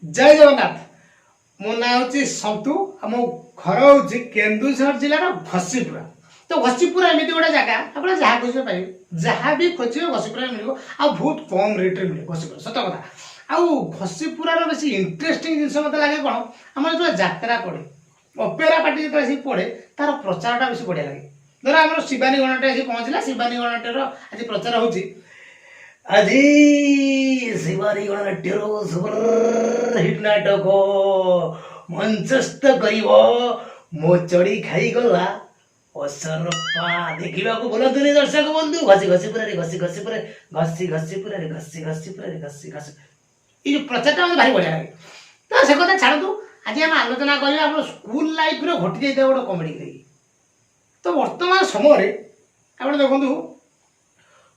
ଜୟ ଜଗନ୍ନାଥ। ମୋ ନାଁ ହେଉଛି ସନ୍ତୁ ଆଉ ମୋ ଘର ହେଉଛି କେନ୍ଦୁଝର ଜିଲ୍ଲାର ଘସିପୁରା। ତ ଘସିପୁରା ଏମିତି ଗୋଟେ ଜାଗା, ଆପଣ ଯାହା ଖୋଜିବେ ପାଇବେ। ଯାହା ବି ଖୋଜିବେ, ଘସିପୁରାରେ ମିଳିବ ଆଉ ବହୁତ କମ୍ ରେଟ୍ରେ ମିଳିବ ଘସିପୁରା, ସତ କଥା। ଆଉ ଘସିପୁରାର ବେଶୀ ଇଣ୍ଟରେଷ୍ଟିଂ ଜିନିଷ ମୋତେ ଲାଗେ କ'ଣ, ଆମର ଯେତେବେଳେ ଯାତ୍ରା ପଡ଼େ, ଅପେରା ପାର୍ଟି ଯେତେବେଳେ ଆସିକି ପଡ଼େ, ତାର ପ୍ରଚାରଟା ବେଶୀ ବଢ଼ିଆ ଲାଗେ। ଧର ଆମର ଶିବାନୀ ଗଣନାଟ୍ୟ ଆସି ପହଞ୍ଚିଲା, ଶିବାନୀ ଗଣନାଟ୍ୟର ଆଜି ପ୍ରଚାର ହେଉଛି। ଆଜି ଶିବାନୀ ଗଣନାଟ୍ୟର ସୁପର ହିଟ୍ ନାଟକ ମଞ୍ଚସ୍ଥ କରିବ ମୋ ଚଢ଼ି ଖାଇଗଲା ଅସରପା। ଦେଖିବାକୁ ଭୁଲନ୍ତୁନି ଦର୍ଶକ ବନ୍ଧୁ, ଘସି ଘସି ପୁରାରେ, ଘସି ଘସି ପୁରା, ଘସି ଘସି ପୁରାରେ, ଘସି ଘସି ପୁରାରେ, ଘସି ଘସି। ଏଇ ଯୋଉ ପ୍ରଚାରଟା ମୋତେ ଭାରି ବଢ଼ିଆ ଲାଗେ। ତ ସେ କଥା ଛାଡ଼ନ୍ତୁ, ଆଜି ଆମେ ଆଲୋଚନା କରିବା ଆମର ସ୍କୁଲ ଲାଇଫରେ ଘଟି ଯାଇଥିବା ଗୋଟେ କମେଡ଼ି ନେଇକି। ତ ବର୍ତ୍ତମାନ ସମୟରେ ଆପଣ ଦେଖନ୍ତୁ,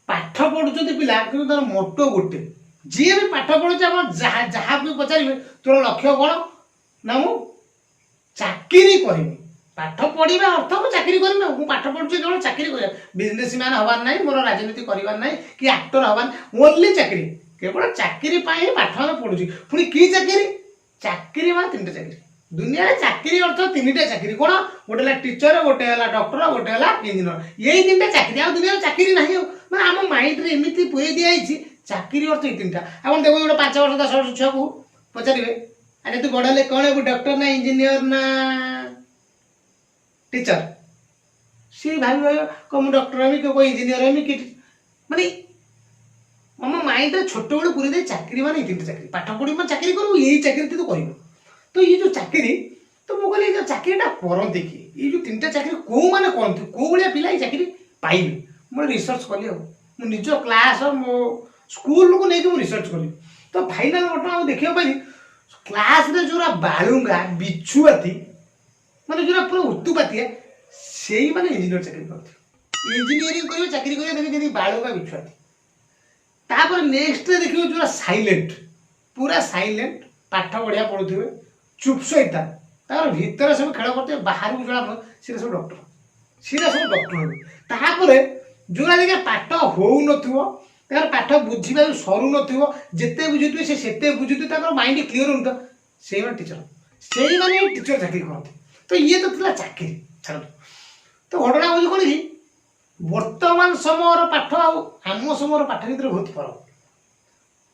ପାଠ ପଢୁଛନ୍ତି ପିଲା, କିନ୍ତୁ ତାର ମୋଟୋ ଗୋଟେ। ଯିଏ ବି ପାଠ ପଢୁଛି, ଆପଣ ଯାହା ଯାହା ବି ପଚାରିବେ, ତୋର ଲକ୍ଷ୍ୟ କ'ଣ? ନା, ମୁଁ ଚାକିରି କରିବି। ପାଠ ପଢିବା ଅର୍ଥ ମୁଁ ଚାକିରି କରିବି। ଆଉ ମୁଁ ପାଠ ପଢୁଛି କେବଳ ଚାକିରି କରିବା, ବିଜନେସ ମ୍ୟାନ୍ ହବାର ନାହିଁ ମୋର, ରାଜନୀତି କରିବାର ନାହିଁ କି ଆକ୍ଟର ହବାର, ଓନ୍ଲି ଚାକିରି। କେବଳ ଚାକିରି ପାଇଁ ହିଁ ପାଠ ଆମେ ପଢୁଛୁ। ପୁଣି କି ଚାକିରି? ଚାକିରି ମାନେ ତିନିଟା ଚାକିରି। ଦୁନିଆରେ ଚାକିରି ଅର୍ଥ ତିନିଟା ଚାକିରି। କ'ଣ? ଗୋଟେ ହେଲା ଟିଚର, ଗୋଟେ ହେଲା ଡକ୍ଟର, ଗୋଟେ ହେଲା ଇଞ୍ଜିନିୟର। ଏଇ ତିନିଟା ଚାକିରି, ଆଉ ଦୁନିଆରେ ଚାକିରି ନାହିଁ। ଆଉ ମାନେ ଆମ ମାଇଣ୍ଡରେ ଏମିତି ପୁରେଇ ଦିଆଯାଇଛି, ଚାକିରି ଅର୍ଥ ଏଇ ତିନିଟା। ଆପଣ ଦେଖନ୍ତୁ, ଗୋଟେ 5 ବର୍ଷ 10 ବର୍ଷ ଛୁଆକୁ ପଚାରିବେ, "ଆରେ, ତୁ ବଡ଼ ହେଲେ କ'ଣ ହେବୁ, ଡକ୍ଟର ନା ଇଞ୍ଜିନିୟର ନା ଟିଚର?" ସିଏ ଭାବି ଭାବିବ, କହ ମୁଁ ଡକ୍ଟର ହେବି କି କୋଉ ଇଞ୍ଜିନିୟର ହେବି କି। ମାନେ ଆମ ମାଇଣ୍ଡରେ ଛୋଟବେଳୁ ପୁରେଇ ଦେଇ ଚାକିରି ମାନେ ଏଇ ତିନିଟା ଚାକିରି। ପାଠ ପଢ଼ିବୁ ମାନେ ଚାକିରି କରିବୁ, ଏଇ ଚାକିରି ତୁ କରିବୁ। ତ ଏଇ ଯୋଉ ଚାକିରି, ତ ମୁଁ କହିଲି, ଏଇ ଯୋଉ ଚାକିରିଟା କରନ୍ତି କି, ଏଇ ଯୋଉ ତିନିଟା ଚାକିରି କୋଉମାନେ କରନ୍ତି, କୋଉ ଭଳିଆ ପିଲା ଏଇ ଚାକିରି ପାଇବେ? ମୁଁ ରିସର୍ଚ୍ଚ କଲି ଆଉ ମୁଁ ନିଜ କ୍ଲାସ୍, ମୋ ସ୍କୁଲକୁ ନେଇକି ମୁଁ ରିସର୍ଚ୍ଚ କଲି। ତ ଫାଇନାଲ ଘଟଣା ଆଉ ଦେଖିବାକୁ ପାଇଲି, କ୍ଲାସରେ ଯୋଉରା ବାଳୁଙ୍ଗା, ବିଛୁଆତି, ମାନେ ଯୋଉରା ପୁରା ଉତୁପାତିଆ, ସେଇମାନେ ଇଞ୍ଜିନିୟର ଚାକିରି କରନ୍ତି। ଇଞ୍ଜିନିୟରିଂ କରିବେ, ଚାକିରି କରିବେ, ଦେଖିବେ ଯେମିତି ବାଳୁଙ୍ଗା, ବିଛୁଆତି। ତାପରେ ନେକ୍ସଟରେ ଦେଖିବ ଯୋଉରା ସାଇଲେଣ୍ଟ, ପୁରା ସାଇଲେଣ୍ଟ, ପାଠ ବଢ଼ିଆ ପଢ଼ୁଥିବେ, ଚୁପ୍ ସଇତା, ତାଙ୍କର ଭିତରେ ସବୁ ଖେଳ କରୁଥିବେ, ବାହାରକୁ ଜଣା ପଡୁଥିବ, ସେଟା ସବୁ ଡକ୍ଟର, ସେଟା ସବୁ ଡକ୍ଟର ହେବେ। ତାପରେ ଯୋଉରା ଦେଖିବେ ପାଠ ହଉନଥିବ, ତାଙ୍କର ପାଠ ବୁଝିବାକୁ ସରୁନଥିବ, ଯେତେ ବୁଝୁଥିବେ ସେ ସେତେ ବୁଝୁଥିବେ, ତାଙ୍କର ମାଇଣ୍ଡ କ୍ଲିୟର ହଉନଥିବ, ସେଇମାନେ ଟିଚର, ସେଇମାନେ ହିଁ ଟିଚର ଚାକିରି କରନ୍ତି। ତ ଇଏ ତ ଥିଲା ଚାକିରି, ଛାଡ଼ନ୍ତୁ। ତ ଘଟଣା ହେଉଛି କ'ଣ କି, ବର୍ତ୍ତମାନ ସମୟର ପାଠ ଆଉ ଆମ ସମୟର ପାଠ ଭିତରେ ବହୁତ ଫରକ।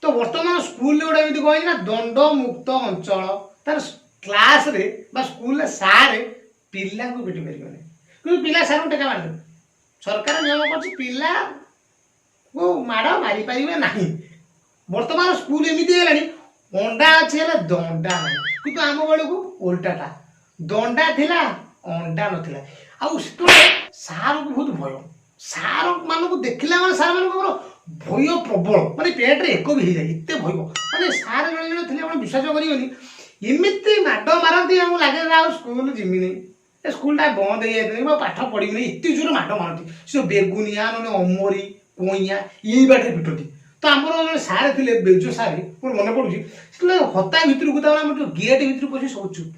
ତ ବର୍ତ୍ତମାନ ସ୍କୁଲରେ ଗୋଟେ ଏମିତି କ'ଣ ହେଇଛି ନା, ଦଣ୍ଡମୁକ୍ତ ଅଞ୍ଚଳ। ତାର କ୍ଲାସରେ ବା ସ୍କୁଲରେ ସାରେ ପିଲାଙ୍କୁ ପିଟି ପାରିବେନି, କିନ୍ତୁ ପିଲା ସାରଙ୍କୁ ଟେକା ମାରିଦେବେ। ସରକାର ନିୟମ କରିଛି, ପିଲାକୁ ମାଡ଼ ମାରିପାରିବେ ନାହିଁ। ବର୍ତ୍ତମାନ ସ୍କୁଲ ଏମିତି ହେଇଗଲାଣି, ଅଣ୍ଡା ଅଛି ହେଲେ ଦଣ୍ଡା ନାହିଁ। କିନ୍ତୁ ଆମ ବେଳକୁ ଓଲଟାଟା, ଦଣ୍ଡା ଥିଲା, ଅଣ୍ଡା ନଥିଲା। ଆଉ ସେତେବେଳେ ସାରଙ୍କୁ ବହୁତ ଭୟ। ସାର ମାନଙ୍କୁ ଦେଖିଲା ମାନେ ସାର୍ ମାନଙ୍କର ଭୟ ପ୍ରବଳ, ମାନେ ପେଟରେ ଏକ ବି ହେଇଯାଏ, ଏତେ ଭୟ। ମାନେ ସାର୍ ଜଣେ ଜଣେ ଥିଲେ, ଆପଣ ବିଶ୍ୱାସ କରିବେନି, ଏମିତି ମାଡ଼ ମାରନ୍ତି, ଆମକୁ ଲାଗେ ନା ଆଉ ସ୍କୁଲ ଯିମିନି, ଏ ସ୍କୁଲଟା ବନ୍ଦ ହେଇଯାଇଥିଲା, ମୁଁ ଆଉ ପାଠ ପଢ଼ିବିନି। ଏତେ ଜୋରେ ମାଡ଼ ମାରନ୍ତି। ସେ ଯୋଉ ବେଗୁନିଆ, ନହେଲେ ଅମରି, କଇଁଆ, ଏଇ ବାଟରେ ପିଟନ୍ତି। ତ ଆମର ଜଣେ ସାର୍ ଥିଲେ, ବେଜो ସାର୍, ମୋର ମନେ ପଡୁଛି, ସେତେବେଳେ ହତା ଭିତରକୁ, ତାମାନେ ଆମର ଯୋଉ ଗେଟ୍ ଭିତରକୁ ପଶି ସବୁ ଚୁପ୍।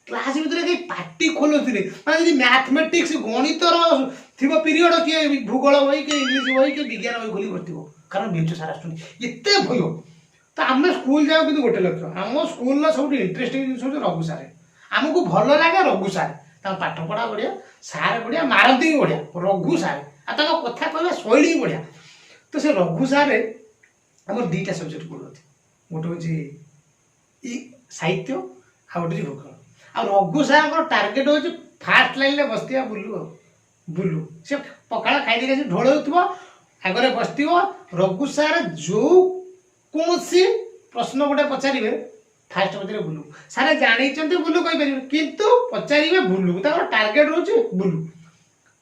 କ୍ଲାସ ଭିତରେ କେହି ପାଟି ଖୋଲୁଥିଲେ, ମାନେ ଯଦି ମ୍ୟାଥମେଟିକ୍ସ, ଗଣିତର ଥିବ ପିରିୟଡ଼, କିଏ ଭୂଗୋଳ ବହି, କିଏ ଇଂଲିଶ ବହି, କିଏ ବିଜ୍ଞାନ ବହି ଖୋଲି ବସିଥିବ, କାରଣ ବେଜୋ ସାର୍ ଆସୁଛନ୍ତି, ଏତେ ଭୟ। ତ ଆମେ ସ୍କୁଲ ଯାଉ, କିନ୍ତୁ ଗୋଟେ ଲକ୍ଷ୍ୟ। ଆମ ସ୍କୁଲର ସବୁଠୁ ଇଣ୍ଟରେଷ୍ଟିଂ ଜିନିଷ ହେଉଛି ରଘୁ ସାର୍। ଆମକୁ ଭଲ ଲାଗେ ରଘୁ ସାର୍। ତାଙ୍କ ପାଠ ପଢ଼ା ବଢ଼ିଆ, ସାର୍ ବଢ଼ିଆ, ମାରନ୍ତି ବି ବଢ଼ିଆ ରଘୁ ସାର୍, ଆଉ ତାଙ୍କ କଥା କହିବା ଶୈଳୀ ବି ବଢ଼ିଆ। ତ ସେ ରଘୁ ସାର୍ ଆମର ଦୁଇଟା ସବଜେକ୍ଟ ପଢ଼ୁଛନ୍ତି, ଗୋଟେ ହେଉଛି ଇ ସାହିତ୍ୟ ଆଉ ଗୋଟେ ହେଉଛି ଭୂଗୋଳ। ଆଉ ରଘୁ ସାର୍ଙ୍କର ଟାର୍ଗେଟ୍ ହେଉଛି ଫାର୍ଷ୍ଟ ଲାଇନ୍ରେ ବସିଥିବା ବୁଲୁ। ଆଉ ବୁଲୁ ସେ ପଖାଳ ଖାଇଦେଇକି ଆସି ଢୋଳଉଥିବ, ଆଗରେ ବସିଥିବ। ରଘୁ ସାର୍ ଯୋଉ କୌଣସି ପ୍ରଶ୍ନ ଗୋଟେ ପଚାରିବେ, ଫାଷ୍ଟ ପଚାରିବେ ବୁଲୁ। ସାର୍ ଜାଣିଛନ୍ତି ବୁଲୁ କହିପାରିବେ, କିନ୍ତୁ ପଚାରିବେ ବୁଲୁ। ତାଙ୍କର ଟାର୍ଗେଟ୍ ରହୁଛି ବୁଲୁ।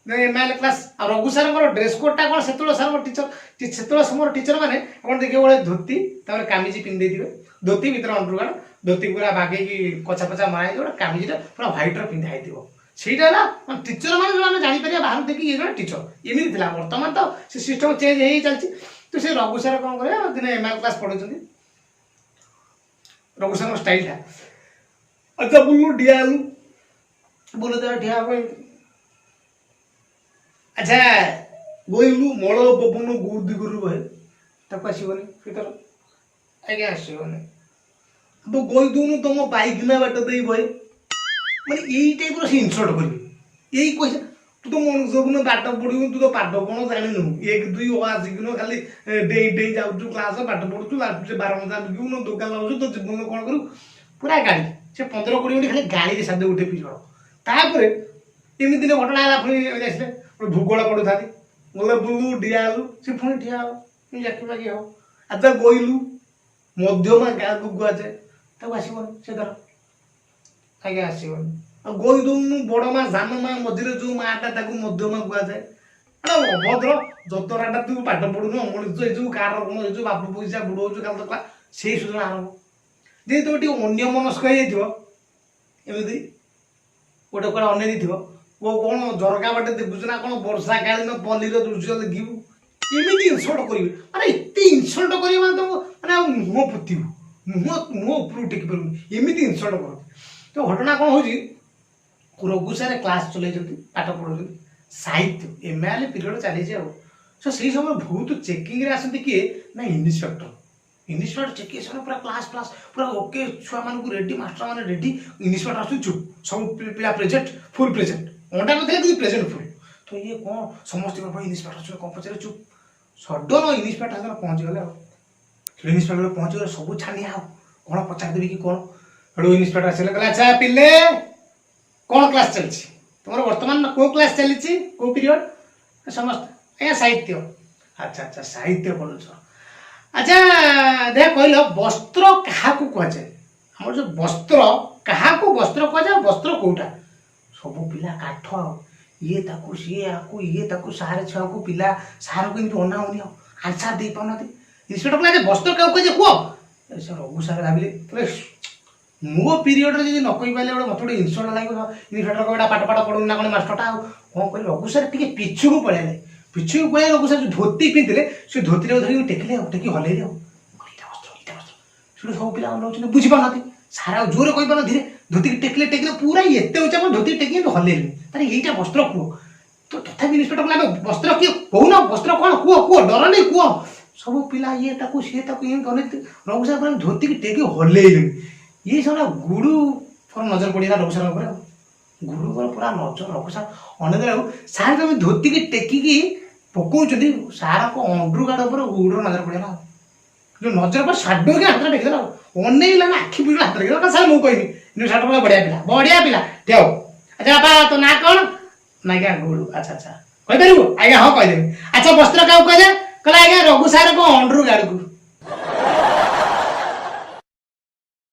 MIL class. ଆଉ ରଘୁ ସାର୍ଙ୍କର ଡ୍ରେସ୍ କୋଡ଼୍ଟା କ'ଣ? ସେତେବେଳେ ସାର୍ଙ୍କ ଟିଚର, ସେତେବେଳେ ସମୟର ଟିଚର ମାନେ ଆପଣ ଦେଖିବେ, ଗୋଟେ ଧୋତି, ତାପରେ କାମିଜି ପିନ୍ଧି ଦେଇଥିବେ। ଧୋତି ଭିତରେ ଅଣ୍ଡରଗାର୍ଡ, ଧୋତି ପୁରା ବାଗେଇକି କଚା ପଚା ମରା ହେଇଥିବ, ଗୋଟେ କାମିଜିଟା ପୁରା ହ୍ୱାଇଟ୍ର ପିନ୍ଧା ହେଇଥିବ। ସେଇଟା ହେଲା ମାନେ ଟିଚର ମାନେ ଯୋଉ ଆମେ ଜାଣିପାରିବା ବାହାରୁ ଦେଖି, ଇଏ ଜଣେ ଟିଚର, ଏମିତି ଥିଲା। ବର୍ତ୍ତମାନ ତ ସେ ସିଷ୍ଟମ ଚେଞ୍ଜ ହେଇ ଚାଲିଛି। ତ ସେ ରଘୁ ସାର୍ କ'ଣ କରିବେ, ଦିନେ ଏମ୍ଆଇଏଲ୍ କ୍ଲାସ୍ ପଢ଼ଉଛନ୍ତି। ରଘୁ ସାର୍ଙ୍କ ଷ୍ଟାଇଲଟା, "ଆଚ୍ଛା ବୁଲୁ, ଠିଆ ହେଲୁ।" ବୁଲୁ ତାର ଠିଆ ହବ ଏମିତି। "ଆଚ୍ଛା କହିଲୁ, ମଳୟ ପବନ କୋଉ ଦିଗରୁ ବହେ?" ତାକୁ ଆସିବନି। ସେ ତାର, "ଆଜ୍ଞା, ଆସିବନି।" ଗଇ ଦଉନୁ ତମ ପାଇଖାନା ବାଟ ଦେଇ ବହେ। ମାନେ ଏଇ ଟାଇପ୍ର ସେ ଇନସଲ୍ଟ କରିବେ। ଏଇ ପଇସା ତୁ ତ ମଣିଷକୁ ପାଠ ପଢିବୁ, ତୁ ତ ପାଠ କ'ଣ ଜାଣିନୁ? ଏକ ଦୁଇ ଅ ଆ ଶିଖିନୁ, ଖାଲି ଡେଇଁ ଡେଇଁ ଯାଉଛୁ କ୍ଲାସ, ପାଠ ପଢୁଛୁ, ଲାଷ୍ଟ 12 ମଜା ବିକିବୁ ନା ଦୋକାନ ଲାଗୁଛୁ, ତୋ ଜୀବନ କ'ଣ କରିବୁ? ପୁରା ଗାଳି। ସେ 15-20 ମିନିଟ୍ ଖାଲି ଗାଳିରେ ସାରିଦେବେ ଗୋଟେ ପିରିୟଡ଼। ତାପରେ ଏମିତି ଦିନ ଘଟଣା ହେଲା, ପୁଣି ଆସିଲେ, ଗୋଟେ ଭୂଗୋଳ ପଢୁଥାନ୍ତି, ଗଲେ ବୁଲୁ ଠିଆ ହେଲୁ, ସେ ପୁଣି ଠିଆ ହବ, ଜାକି ମାକି ହବ। ଆଚ୍ଛା ଗଇଲୁ ମଧ୍ୟମା ଗାଁକୁ କୁହାଯାଏ, ତାକୁ ଆସିବନି ସେ ତାର ଆଜ୍ଞା ଆସିବନି। ଆଉ ଗଇ ଦଉନୁ ବଡ଼ ମା ସାନ ମା ମଝିରେ ଯୋଉ ମାଟା, ତାକୁ ମଧ୍ୟମା କୁହାଯାଏ। ଆରେ ଅଭଦ୍ର ଯତରାଟା, ତୁ ପାଠ ପଢୁନୁ, ଅମଣିଷ ହେଇଛୁ, କାହାର କ'ଣ ହେଇଛୁ, ବାପ ପଇସା ବୁଡ଼ଉଛୁ କାଲି ତ ସେଇ ସୁଯୋଗ ଆରମ୍ଭ। ଯେହେତୁ ତମେ ଟିକେ ଅନ୍ୟ ମନସ୍କ ହେଇଯାଇଥିବ, ଏମିତି ଗୋଟେ କୁଆଡ଼େ ଅନେଇ ଦେଇଥିବ, ଓ କ'ଣ ଝରକା ବାଟେ ଦେଖୁଛୁ ନା କ'ଣ ବର୍ଷା କାଳୀନ ପଲ୍ଲୀର ଦୃଶ୍ୟ ଦେଖିବୁ? ଏମିତି ଇନସଲ୍ଟ କରିବେ। ମାନେ ଏତେ ଇନସଲ୍ଟ କରିବେ, ମାନେ ତମ ମାନେ ଆଉ ମୁହଁ ପୋତିବୁ, ମୁହଁ ମୁହଁ ଉପରକୁ ଟେକି ପାରିବୁନି, ଏମିତି ଇନସଲ୍ଟ କରନ୍ତି। ତ ଘଟଣା କ'ଣ ହେଉଛି, ରଘୁ ସାର୍ କ୍ଲାସ୍ ଚଲେଇଛନ୍ତି, ପାଠ ପଢ଼ଉଛନ୍ତି ସାହିତ୍ୟ, ଏମ୍ଆଇଏଲ୍ ପିରିୟଡ଼ ଚାଲିଛି। ଆଉ ତ ସେଇ ସମୟରେ ବହୁତ ଚେକିଂରେ ଆସନ୍ତି କିଏ ନା ଇନ୍ସପେକ୍ଟର। ଇନ୍ସପେକ୍ଟର ଚେକିଂ ସମୟ ପୁରା କ୍ଲାସ୍ ଫ୍ଲାସ୍ ପୁରା ଓକେ, ଛୁଆମାନଙ୍କୁ ରେଡି, ମାଷ୍ଟର ମାନେ ରେଡି। ଇନ୍ସପେକ୍ଟର ଆସୁଛନ୍ତି, ଚୁପ୍ ସବୁ ପିଲା, ପ୍ରେଜେଣ୍ଟ ଫୁଲ୍ ପ୍ରେଜେଣ୍ଟ। ଅଣ୍ଡା ନଥିଲେ କିନ୍ତୁ ପ୍ରେଜେଣ୍ଟ ଫୁଲ୍। ତ ଇଏ କ'ଣ ସମସ୍ତଙ୍କ ପାଇଁ ଇନ୍ସପେକ୍ଟର ଆସୁଛନ୍ତି, କ'ଣ ପଚାରେ, ଚୁପ୍। ସଡନ୍ ଇନ୍ସପେକ୍ଟର ସେଦିନ ପହଞ୍ଚିଗଲେ। ଆଉ ସେଠୁ ଇନ୍ସପେକ୍ଟର ପହଞ୍ଚିଗଲେ, ସବୁ ଛାନିଆ, ଆଉ କ'ଣ ପଚାରିଦେବି କି କ'ଣ। ସେଠୁ ଇନ୍ସପେକ୍ଟର ଆସିଲେ, କହିଲେ, ଆଚ୍ଛା ପିଲେ, କ'ଣ କ୍ଲାସ୍ ଚାଲିଛି ତୁମର ବର୍ତ୍ତମାନ? କୋଉ କ୍ଲାସ୍ ଚାଲିଛି, କୋଉ ପିରିୟଡ଼? ସମସ୍ତେ, ଆଜ୍ଞା ସାହିତ୍ୟ। ଆଚ୍ଛା ଆଚ୍ଛା, ସାହିତ୍ୟ ପଢୁଛ। ଆଚ୍ଛା ଦେଖ, କହିଲ ବସ୍ତ୍ର କାହାକୁ କୁହାଯାଏ? ଆମର ଯୋଉ ବସ୍ତ୍ର, କାହାକୁ ବସ୍ତ୍ର କୁହାଯାଏ? ବସ୍ତ୍ର କୋଉଟା? ସବୁ ପିଲା କାଠ। ଆଉ ଇଏ ତାକୁ, ସିଏ ଆକୁ, ଇଏ ତାକୁ, ସାରେ ଛୁଆକୁ, ପିଲା ସାରକୁ ଏମିତି ଅନା ଅନି, ଆଉ ଆନ୍ସାର ଦେଇପାରୁନାହାନ୍ତି। ଇନ୍ସପେକ୍ଟର କହିଲା ଯେ ବସ୍ତ୍ର କାହାକୁ କୁହାଯାଏ କୁହ। ଏ ସେ ରଘୁ ସାର୍ ଭାବିଲେ, କହିଲେ, ମୋ ପିରିୟଡ଼ରେ ଯଦି ନ କହିପାରିଲେ ଗୋଟେ ମୋତେ ଗୋଟେ ଇନସଲ୍ଟ ଲାଗିବ, ଇନ୍ସପେକ୍ଟର କହିବ ଏଇଟା ପାଠ ପାଠ ପଢୁନି ନା କ'ଣ ମାଷ୍ଟରଟା। ଆଉ କ'ଣ କରିବି? ରଘୁ ସାର୍ ଟିକେ ପିଛୁକୁ ପଳେଇଲେ। ପିଛୁକୁ ପଳେଇଲେ, ରଘୁ ସାର୍ ଯୋଉ ଧୋତି ପିନ୍ଧିଲେ, ସେ ଧୋତିଟାକୁ ଧରିକି ଟେକିଲେ ଆଉ ଟେକି ହଲେଇଲେ। ଆଉ କହିଲେ, ଏଇଟା ବସ୍ତ୍ର, ଏଇଟା ବସ୍ତ୍ର। ସେଠୁ ସବୁ ପିଲା ଅନଉଛନ୍ତି, ବୁଝିପାରୁନାହାନ୍ତି। ସାର୍ ଆଉ ଜୋରେ କହିପାରୁନାହାନ୍ତି, ଧୀରେ ଧୋତିକି ଟେକିଲେ, ଟେକିଲେ ପୁରା ଏତେ ଉଚ୍ଚା, ମୁଁ ଧୋତି ଟେକି ଏମିତି ହଲେଇଲି, ତାରେ ଏଇଟା ବସ୍ତ୍ର କୁହ ତ। ତଥାପି ଇନ୍ସପେକ୍ଟର କହିଲା, "ଆବେ, ବସ୍ତ୍ର କିଏ କହୁନ? ବସ୍ତ୍ର କ'ଣ କୁହ, କୁହ, ଡରନି, କୁହ।" ସବୁ ପିଲା ଇଏ ତାକୁ, ସିଏ ତାକୁ, ଏମିତି ଅନେଇ ରଘୁ ସାର୍ ପୁରା ଧୋତିକି ଟେକି ହଲେଇଲେଣି। ଇଏ ଶଳା ଗୁରୁଙ୍କର ନଜର ପଡ଼ିଗଲା ରଘୁ ସାର୍ଙ୍କ ଉପରେ। ଆଉ ଗୁରୁଙ୍କର ପୁରା ନଜର, ରଘୁ ସାର୍ ଅନେଇ ଦେଲା। ସାର୍ ତମେ ଧୋତିକି ଟେକିକି ପକଉଛନ୍ତି, ସାର୍ଙ୍କ ଅଣ୍ଡର ଗାର୍ଡ ଉପରେ ଗୁରୁର ନଜର ପଡ଼ିଗଲା। ଆଉ ଯୋଉ ନଜର ପରେ ସାଡୁକି ହାତରେ ଟେକିଦେଲା। ଆଉ ଅନେଇଲା ନା, ଆଖି ବୁଝିଲା, ହାତରେ ଟେକିଦେଲା। ସାର୍ ମୁଁ କହିବି, ସାର୍ କହିଲା, ବଢିଆ ପିଲା, ବଢିଆ ପିଲା, ଠିଆ ହଉ। ଆଚ୍ଛା ବାପା, ତୋ ନାଁ କ'ଣ? ନା ଆଜ୍ଞା ଗୁରୁ। ଆଚ୍ଛା ଆଚ୍ଛା, କହିପାରିବୁ? ଆଜ୍ଞା ହଁ, କହିଦେବି। ଆଚ୍ଛା, ବସ୍ତ୍ର କାହାକୁ କୁହାଯାଏ? କହିଲା, ଆଜ୍ଞା ରଘୁ ସାର୍ଙ୍କ ଅଣ୍ଡର ଗାର୍ଡକୁ।